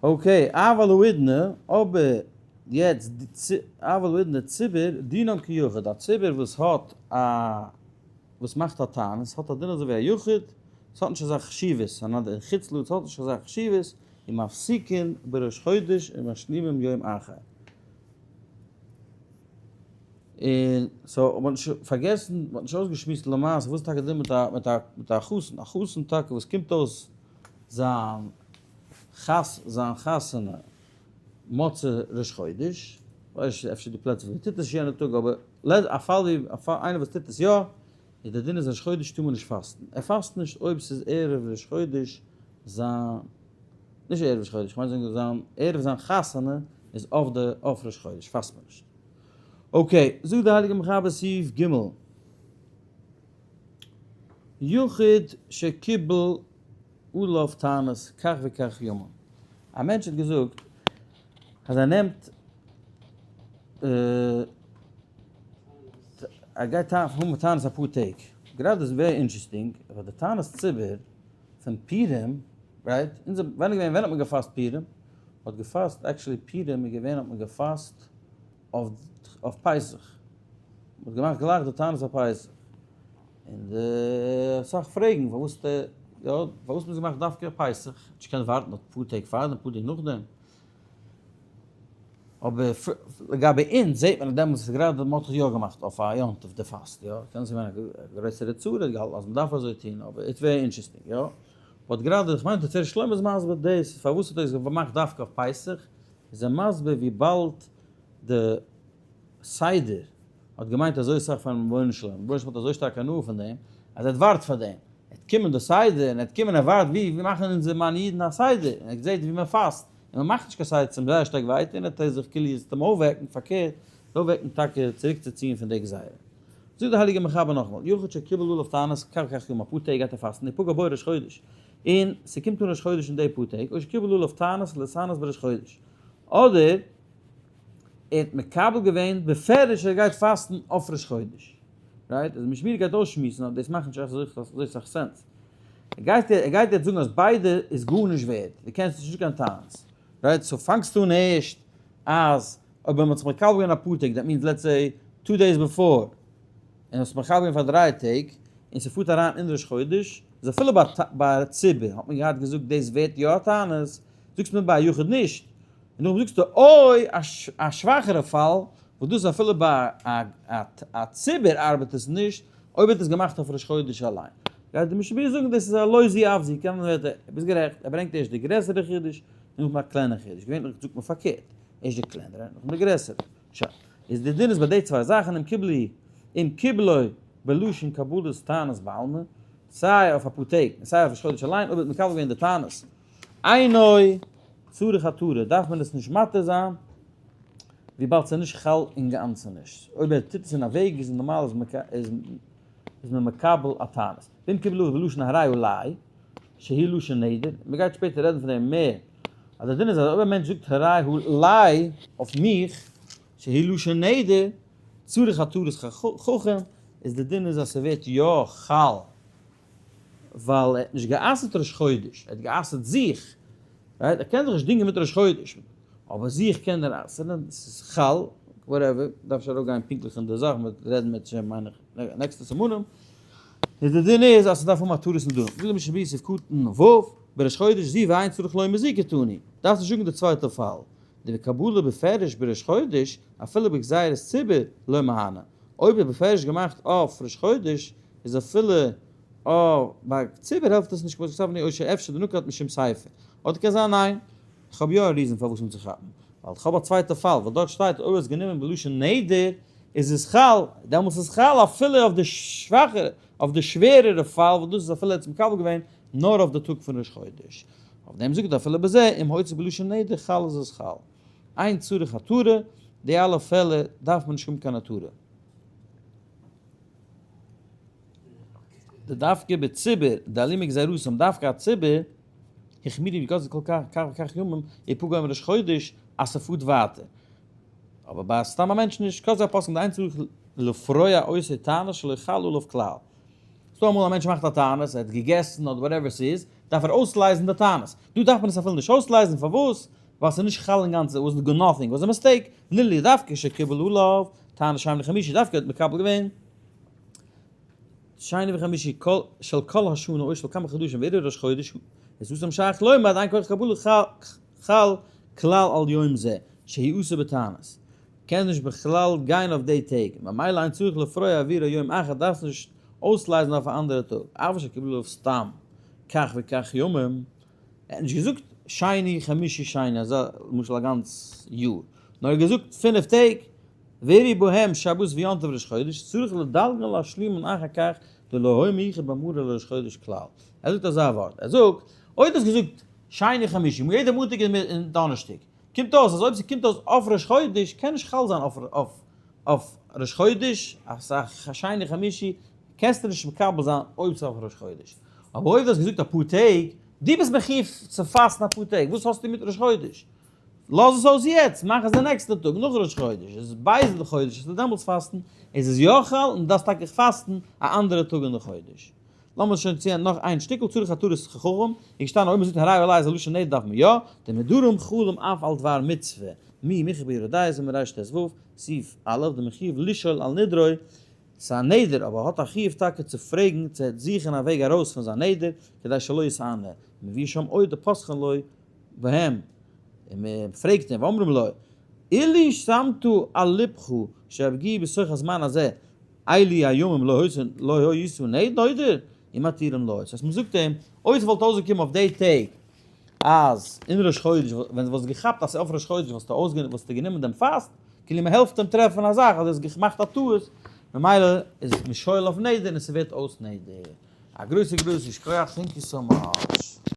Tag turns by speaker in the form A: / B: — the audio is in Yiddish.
A: Okay, אבל האידנא, אבער יעצט, אבל האידנא ציבור, דינם כיחיד, א ציבור וואס האט א, וואס מאכט א תענית, האט א דין אזוי ווי א יחיד, עס האט נישט אזא חשיבות, אנאדער אין חוץ לארץ האט נישט אזא חשיבות, און מפסיקין בראש חודש ומשלימים יום אחר. און so מ'האט נישט פארגעסן, מ'האט נישט אויסגעשמועסט למעשה וואס איז טאקע די דין מיט א מיט א מיט א חתן, א חתן טאקע וואס קומט אויס זיין חת זיין חתונה מוצאי ראש חודש, כ'ווייס נישט אפשר די פלעצער וואס מ'טוט עס נישט יענע טאג אבער א פאל ווי א פאל איינער וואס טוט עס יא, איז די דין איז ראש חודש טאר מען נישט פאסטן, ער פאסט נישט אויב ס'איז ערב ראש חודש זיין, נישט ערב ראש חודש, כ'מיין זאגן זיין ערב זיין חתונה איז אויף די אויף ראש חודש פאסט מען נישט. Okay, זאגט די הייליגע מחבר סעיף ג' יחיד שקיבל עליו תענית כך וכך ימים, א מענטש האט געזאגט אז ער נעמט ער גייט האבן תענית אפאר טעג, גראדע איז very interesting, אבער די תענית ציבור פון פורים, right? אונז ווען איז געווען ווען האט מען געפאסט פורים? מ'האט געפאסט actually פורים איז געווען האט מען געפאסט אויף פסח, מ'האט געמאכט גלייך די תענית אויף פסח, און די אסאך פרעגן פארוואס די יא פארוואס מ'האט עס געמאכט דווקא אויף פסח, נישט געקענט ווארטן אפאר טעג פארדעם אפאר טעג נאכדעם, אבער לגבי אונז זעט מען אז דעמאלטס איז גראדע מ'האט עס יא געמאכט אויף א יום טוב די פאסט יא, קען זיין א גרעסערע צרה האט געהאלטן אז מ'דארף אזוי טון אבער it's very interesting יא, but גראדע איך מיין תפארת שלמה איז מסביר דאס פארוואס האט ער עס געמאכט דווקא אויף פסח, איז ער מסביר וויבאלד די סדר האט געמיינט אזוי סאך פארן רבונו של עולם, רבונו של עולם האט אזוי שטארק הנאה פון דעם, אז ער האט ווארט פאר דעם, ער וועט קומען די סדר, און ער וועט קומען ער ווארט ווי ווי מאכן אונזער מיינע אידן א סדר, און ער זעט ווי מען פאסט, און מען מאכט נישט קיין סדר צום זייער שטארק ווייטער, און ער האט זיך כאילו עס אים אויפוועקן, פארקערט, אויפוועקן טאקע צוריק צו ציען פון די גזירה. זאגט די הייליגע מחבר נאכאמאל, יחיד שקיבל עליו תענית כך וכך ימים, אפאר טעג גייט ער פאסטן, ופגע בו ראש חודש, און ס'קומט אן ראש חודש אין די פאר טעג, או שקיבל עליו תענית להתענות בראש חודש, אדער ער האט מקבל געווען בפירוש ער גייט פאסטן אויף ראש חודש, right? אז משמיר גייט אויסשמועסן אז דאס מאכט נישט אזוי סאך sense. ער גייט ער גייט יעצט זאגן אז ביידע איז גארנישט ווערד, דו קענסט נישט קיין תענית, right? So פאנגסטו אן ערשט אז אויב מען האט זיך מקבל געווען אפאר טעג, that means let's say two days before, און האסט מקבל געווען פאר דריי טעג, און ס'פארט אריין אין ראש חודש, איז אפילו ביי א ציבור האט מען געהאט געזאגט דאס ווערט יא א תענית, זאגסט מיר ביי א יחיד נישט, און נאכדעם זאגסטו אוי א שוואכערע פאל, וואס דאס אפילו ביי א ציבור ארבעט עס נישט, אויב האט עס געמאכט אויף ראש חודש אליין. גייט די משנה ברורה זאגן דאס איז א לא זו אף זו, קען מען ווערט ער, ביסט גערעכט, ער ברענגט ערשט די גרעסערע חידוש, און נאכדעם א קלענערע חידוש, געווענליך זאגט מען פארקערט, ערשט די קלענערע, נאכדעם די גרעסערע. שוין. איז די דין איז ביי די צוויי זאכן אם קיבלו אם קיבלו בלשון קבלת תענית בעלמא, סיי אויף אפאר טעג און סיי אויף ראש חודש אליין, אויב האט מקבל געווען די תענית אינו צריך התרה דארף מען עס נישט מתיר זיין וויבאלד ס'איז נישט חל אינגאנצן נישט, אויב ער טוט עס אין א וועג איז נארמאל איז מען מקבל א תענית. ואם קיבלו בלשון הרי עלי שהיא לשון נדר, מ'גייט שפעטער רעדן פון דעם מער, אז די דין איז אז אויב א מענטש זאגט הרי עלי אויף מיך שהיא לשון נדר צריך התרת חכם, איז די דין איז אז ס'ווערט יא חל ווייל ער האט נישט גע'אסר'ט ראש חודש, ער האט גע'אסר'ט זיך, right? ער קען זיך נישט דינגען מיט ראש חודש, אבער זיך קען ער אסר'ן, ס'איז חל, whatever, דארף נישט אראפגיין פונקטליך אין די זאך, מ'וועט רעדן מיט שם מיין איך נעקסטע סימנים, איז די דין איז אז ס'דארף האבן התרת נדרים, זאגט די משנה ברורה סעיף קטן ו', בראש חודש זו ואין צריך לומר זו קתני, דארפסט נישט זאגן די צווייטע פאל, דבקבלה בפירוש בראש חודש, אפילו בגזירת ציבור לא מהנה, אויב איז בפירוש געמאכט אויף ראש חודש, איז אפילו אויף ביי ציבור העלפט עס נישט כמו שכתבנו או שאפשר דנקט משום סיפא, אדער קען זיין ניין, איך האב יא א reason פארוואס אנצוכאפן, ווייל איך האב א צווייטע פאל, ווייל דארט שטייט אויב האסט גענומען בלשון נדר איז עס חל, דעמאלטס איז חל אפילו אויף די שוואכערע, אויף די שווערערע פאל וואס דאס איז אפילו ער האט עס מקבל געווען נאר אויף די טאג פון ראש חודש. אויף דעם זאגט אפילו בזה אם הוציא בלשון נדר חל איז עס חל. אין צריך התרה, די אלע פעלער דארף מען נישט האבן קיין התרה. דדווקא בציבור דאלימא גזירתם דווקא א ציבור החמירו וגזרו כל כך כך וכך ימים ופגעו עם ראש חודש אז ס'פארט ווייטער. אבער ביי סתם א מענטש נישט, כזה הפוסקים דאין צריך לפרוע אותו תענית שלא חל עליו כלל. ס'דא אמאל א מענטש מאכט א תענית, ער האט געגעסן אדער whatever ס'איז, דארף ער אויסלייזן די תענית. דא דארף מען עס אפילו נישט אויסלייזן, פארוואס? ווייל ס'איז נישט חל אינגאנצן, it was nothing, was a mistake, נילי דווקא שקיבל עליו, תענית שני וחמישי דווקא האט מקבל געווען שני וחמישי כל של כל השנה או של כמה חדשים ואירע ראש חודש הוא, איז התם שייך לומר אין כח קבלה חל כלל על יום זה, שהוא אסור בתענית. קען נישט בכלל גיין אויף די טעג, ממילא אין צריך לפרוע עבורו יום אחר דארפסט נישט אויסלייזן אויף א אנדערע טאג, אבל שקיבל עליו סתם כך וכך ימים, ער האט נישט געזאגט שני חמישי שני אזא למשל א גאנץ יאר, נאר ער האט געזאגט פינף טעג, ואירעו בהם שבת ויום טוב ראש חודש, צריך לדלגן להשלימן אחר כך דלא היה מיוחד במרור לראש חודש כלל. ער זאגט אזא ווארט, ער זאגט, אויב דו האסט געזאגט שני חמישי, יעדע מאנטאג און דאנערשטאג, קומט אויס אז אויב ס'קומט אויס אויף ראש חודש קען נישט חל זיין אויף ראש חודש, אסאך שני חמישי קענסטו נישט מקבל זיין אויב ס'איז אויף ראש חודש. אבער אויב דו האסט געזאגט אפאר טעג, דו ביסט מחיוב צו פאסטן אפאר טעג, וואס האסטו מיט ראש חודש? לאז עס אויס יעצט, מאך עס די נעקסטע טאג נאך ראש חודש, עס איז ב' די חודש, וועסטו דעמאלטס פאסטן, איז עס יא חל און דו דארפסט טאקע פאסטן א אנדערע טאג אין די חודש. לאמיר שוין צוענדן נאך איין שטיקל, צריך עטרת חכם, איז געשטאנען אויב מ'זאגט הרי עלי איז א לשון נדר דארף מען יא, די נדרים חלים אף על דבר מצוה, מי מוכח ביורה דעה סימן רט"ו, סעיף א', די מחיוב לשאול על נדרו, ס'איז א נדר אבער האט א חיוב טאקע צו פרעגן צו זוכן א וועג ארויס פון זיין נדר כדי שלא יתענה, מביא שם עוד דפוסחין לו בהם, און מען פרעגט אים ואומרים לו אילו שמת על לבך שהפגיעה בתוך הזמן הזה אלו הימים לא היית נודר ומתירים לו, ס'הייסט מען זאגט אים אויב ס'וואלט אויסגעקומען אויף די טעג אז אין ראש חודש ווען דו וואלסט געכאפט אז ס'איז אויף ראש חודש וואלסטו וואלסטו גענומען דעם פאסט, כאילו מען העלפט אים טרעפן א זאך אז ער האט געמאכט א טעות, ממילא איז מען שואל אויף נדר און ס'ווערט אויס נדר. א גרויסע גרויסע שכוח, thank you so much.